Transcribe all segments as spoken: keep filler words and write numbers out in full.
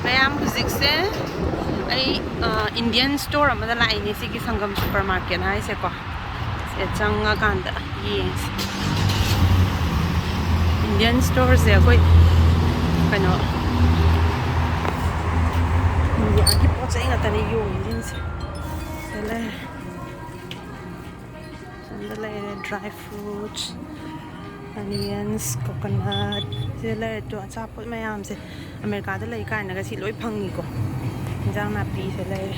ꯃꯌꯥꯝ, ꯍꯧꯖꯤꯛꯁꯦ ꯑꯩ ꯏꯟꯗꯤꯌꯟ ꯁ꯭ꯇꯣꯔ ꯑꯃꯗ ꯂꯥꯛꯏꯅꯦ, ꯁꯤꯒꯤ ꯁꯪꯒꯝ ꯁꯨꯄꯔ ꯃꯥꯔꯀꯦꯠ ꯍꯥꯏꯁꯦꯀꯣ꯫ ꯁꯤꯗ ꯆꯪꯉꯀꯥꯟꯗ ꯌꯦꯡꯁꯦ꯫ ꯏꯟꯗꯤꯌꯟ ꯁ꯭ꯇꯣꯔꯁꯦ ꯑꯩꯈꯣꯏ ꯀꯩꯅꯣ, ꯏꯟꯗꯤꯌꯥꯒꯤ ꯄꯣꯠ ꯆꯩ ꯉꯥꯛꯇꯅꯦ ꯌꯣꯜꯂꯤꯁꯤꯡꯁꯦ꯫ ꯁꯤꯗ ꯂꯩꯔꯦ꯫ ꯁꯣꯝꯗ ꯂꯩꯔꯦ ꯗ꯭ꯔꯥꯏ ꯐ꯭ꯔꯨꯠꯁ, ꯑꯅꯤꯌꯟꯁ, ꯀꯣꯀꯣꯅꯠ꯫ ꯁꯤꯗ ꯂꯩꯔꯦ ꯇꯣ, ꯑꯆꯥꯄꯣꯠ ꯃꯌꯥꯝꯁꯦ꯫ ꯑꯃꯦꯔꯤꯀꯥꯗ ꯂꯩ ꯀꯥꯏꯅꯒ ꯁꯤ ꯂꯣꯏ ꯐꯪꯉꯤꯀꯣ꯫ ꯏꯟꯖꯥꯡ ꯅꯥꯄꯤꯁꯦ ꯂꯩꯔꯦ꯫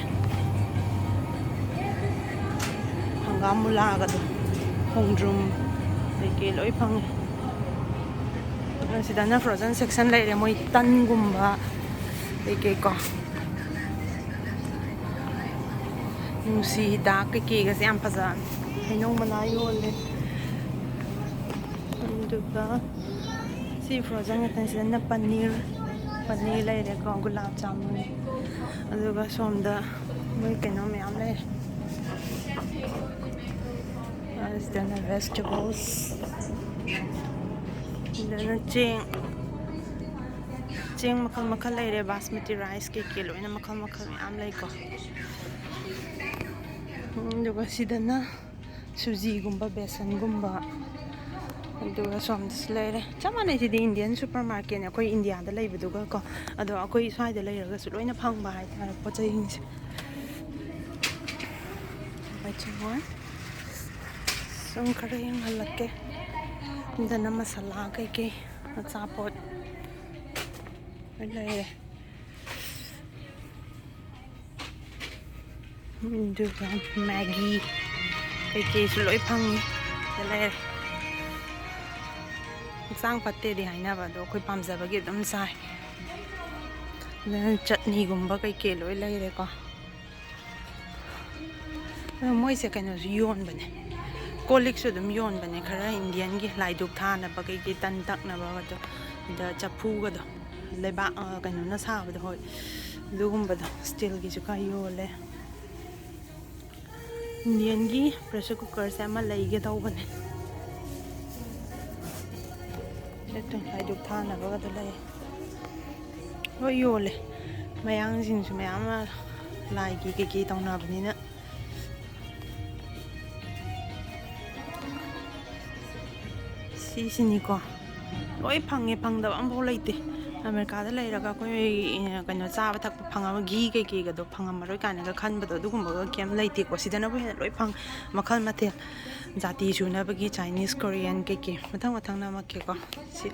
ꯍꯪꯒꯥꯝ ꯃꯨꯂꯥꯒꯗꯣ, ꯈꯣꯡꯗ꯭ꯔꯨꯝ ꯀꯩꯀꯩ ꯂꯣꯏ ꯐꯪꯉꯦ꯫ ꯑꯗꯨꯒ ꯁꯤꯗꯅ ꯐ꯭ꯔꯣꯖꯟ ꯁꯦꯛꯁꯟ ꯂꯩꯔꯦ, ꯃꯣꯏ ꯇꯟꯒꯨꯝꯕ ꯀꯩꯀꯩꯀꯣ꯫ ꯅꯨꯡꯁꯤ ꯍꯤꯗꯥꯛ ꯀꯩꯀꯩꯒꯁꯦ ꯌꯥꯝ ꯐꯖꯕꯅꯤ꯫ ꯍꯩꯅꯧ ꯃꯅꯥ ꯌꯣꯜꯂꯦ꯫ ꯑꯗꯨꯒ ꯁꯤ ꯐ꯭ꯔꯣꯖꯟ ꯉꯥꯛꯇꯅꯤ꯫ ꯁꯤꯗꯅ ꯄꯅꯤꯔ, ꯄꯅꯤꯔ ꯂꯩꯔꯦꯀꯣ, ꯒꯨꯂꯥꯞ ꯖꯥꯃꯨꯟ꯫ ꯑꯗꯨꯒ ꯁꯣꯝꯗ ꯃꯣꯏ ꯀꯩꯅꯣ ꯃꯌꯥꯝ ꯂꯩꯔꯦ꯫ ꯑꯁꯤꯗꯅ ꯚꯦꯖꯤꯇꯦꯕꯜꯁ꯫ ꯁꯤꯗꯅ ꯆꯦꯡ, ꯆꯦꯡ ꯃꯈꯜ ꯃꯈꯜ ꯂꯩꯔꯦ, ꯕꯥꯁꯃꯇꯤ ꯔꯥꯏꯁ ꯀꯩꯀꯩ ꯂꯣꯏꯅ ꯃꯈꯜ ꯃꯈꯜ ꯃꯌꯥꯝ ꯂꯩꯀꯣ꯫ ꯑꯗꯨꯒ ꯁꯤꯗꯅ ꯁꯨꯖꯤꯒꯨꯝꯕ, ꯕꯦꯁꯟꯒꯨꯝꯕ, ꯑꯗꯨꯒ ꯁꯣꯝꯗꯁꯨ ꯂꯩꯔꯦ꯫ ꯆꯞ ꯃꯥꯟꯅꯩ, ꯁꯤꯗꯤ ꯏꯟꯗꯤꯌꯟ ꯁꯨꯄꯔ ꯃꯥꯔꯀꯦꯠꯅꯦ, ꯑꯩꯈꯣꯏ ꯏꯟꯗꯤꯌꯥꯗ ꯂꯩꯕꯗꯨꯒ ꯀꯣ꯫ ꯑꯗꯣ ꯑꯩꯈꯣꯏ ꯁ꯭ꯋꯥꯏꯗ ꯂꯩꯔꯒꯁꯨ ꯂꯣꯏꯅ ꯐꯪꯕ ꯍꯥꯏꯇꯥꯔꯦ ꯄꯣꯠ ꯆꯩꯁꯤꯡꯁꯦ꯫ ꯁꯨꯝ ꯈꯔ ꯌꯦꯡꯍꯜꯂꯛꯀꯦ꯫ ꯁꯤꯗꯅ ꯃꯁꯥꯂꯥ ꯀꯩꯀꯩ, ꯑꯆꯥꯄꯣꯠ ꯂꯣꯏ ꯂꯩꯔꯦ꯫ ꯑꯗꯨꯒ ꯃꯦꯒꯤ ꯀꯩꯀꯩꯁꯨ ꯂꯣꯏ ꯐꯪꯉꯤ꯫ ꯁꯤꯗ ꯂꯩꯔꯦ꯫ ꯍꯛꯆꯥꯡ ꯐꯠꯇꯦꯗꯤ ꯍꯥꯏꯅꯕ, ꯑꯗꯣ ꯑꯩꯈꯣꯏ ꯄꯥꯝꯖꯕꯒꯤ ꯑꯗꯨꯝ ꯆꯥꯏ꯫ ꯑꯗꯨꯅ ꯆꯠꯅꯤꯒꯨꯝꯕ ꯀꯩꯀꯩ ꯂꯣꯏ ꯂꯩꯔꯦꯀꯣ꯫ ꯑꯗꯣ ꯃꯣꯏꯁꯦ ꯀꯩꯅꯣꯁꯨ ꯌꯣꯟꯕꯅꯦ, ꯀꯣꯜ ꯂꯤꯛꯁꯨ ꯑꯗꯨꯝ ꯌꯣꯟꯕꯅꯦ꯫ ꯈꯔ ꯏꯟꯗꯤꯌꯟꯒꯤ ꯂꯥꯏꯗꯨꯛ ꯊꯥꯅꯕ ꯀꯩꯀꯩ, ꯇꯟ ꯇꯛꯅꯕꯒꯗꯣ, ꯑꯗ ꯆꯐꯨꯒꯗꯣ, ꯂꯩꯕꯥꯛ, ꯑ, ꯀꯩꯅꯣꯅ ꯁꯥꯕꯗꯣ, ꯍꯣꯏ, ꯑꯗꯨꯒꯨꯝꯕꯗꯣ, ꯁ꯭ꯇꯤꯜꯒꯤꯁꯨ ꯈꯔ ꯌꯣꯜꯂꯦ꯫ ꯏꯟꯗꯤꯌꯟꯒꯤ ꯄ꯭ꯔꯦꯁꯔ ꯀꯨꯀꯔꯁꯦ ꯑꯃ ꯂꯩꯒꯦ ꯇꯧꯕꯅꯦ꯫ ꯑꯗꯨ ꯂꯥꯏꯗꯨꯛ ꯊꯥꯅꯕꯒꯗꯣ ꯂꯩ꯫ ꯂꯣꯏ ꯌꯣꯜꯂꯦ꯫ ꯃꯌꯥꯡꯁꯤꯡꯁꯨ ꯃꯌꯥꯝ ꯑꯃ ꯂꯥꯏꯒꯤ ꯀꯩꯀꯩ ꯇꯧꯅꯕꯅꯤꯅ꯫ ꯁꯤꯁꯤꯅꯤꯀꯣ꯫ ꯂꯣꯏ ꯐꯪꯉꯦ, ꯐꯪꯗꯕ ꯑꯝꯐꯥꯎ ꯂꯩꯇꯦ꯫ ꯑꯃꯦꯔꯤꯀꯥꯗ ꯂꯩꯔꯒ ꯑꯩꯈꯣꯏ, ꯑ, ꯀꯩꯅꯣ ꯆꯥꯕ ꯊꯛꯄ ꯐꯪꯉꯕ, ꯘꯤ ꯀꯩꯀꯩꯒꯗꯣ ꯐꯪꯉꯝꯃꯔꯣꯏ ꯀꯥꯏꯅꯒ ꯈꯟꯕꯗꯣ, ꯑꯗꯨꯒꯨꯝꯕꯒ ꯀꯩꯝ ꯂꯩꯇꯦꯀꯣ꯫ ꯁꯤꯗꯅꯕꯨ ꯍꯦꯟꯅ ꯂꯣꯏ ꯐꯪ, ꯃꯈꯜ ꯃꯊꯦꯜ, ꯖꯥꯇꯤ ꯁꯨꯅꯕꯒꯤ Chinese, Korean ꯀꯩꯀꯩ ꯃꯊꯪ ꯃꯊꯪ ꯅꯝꯃꯛꯀꯦꯀꯣ꯫ ꯁꯤ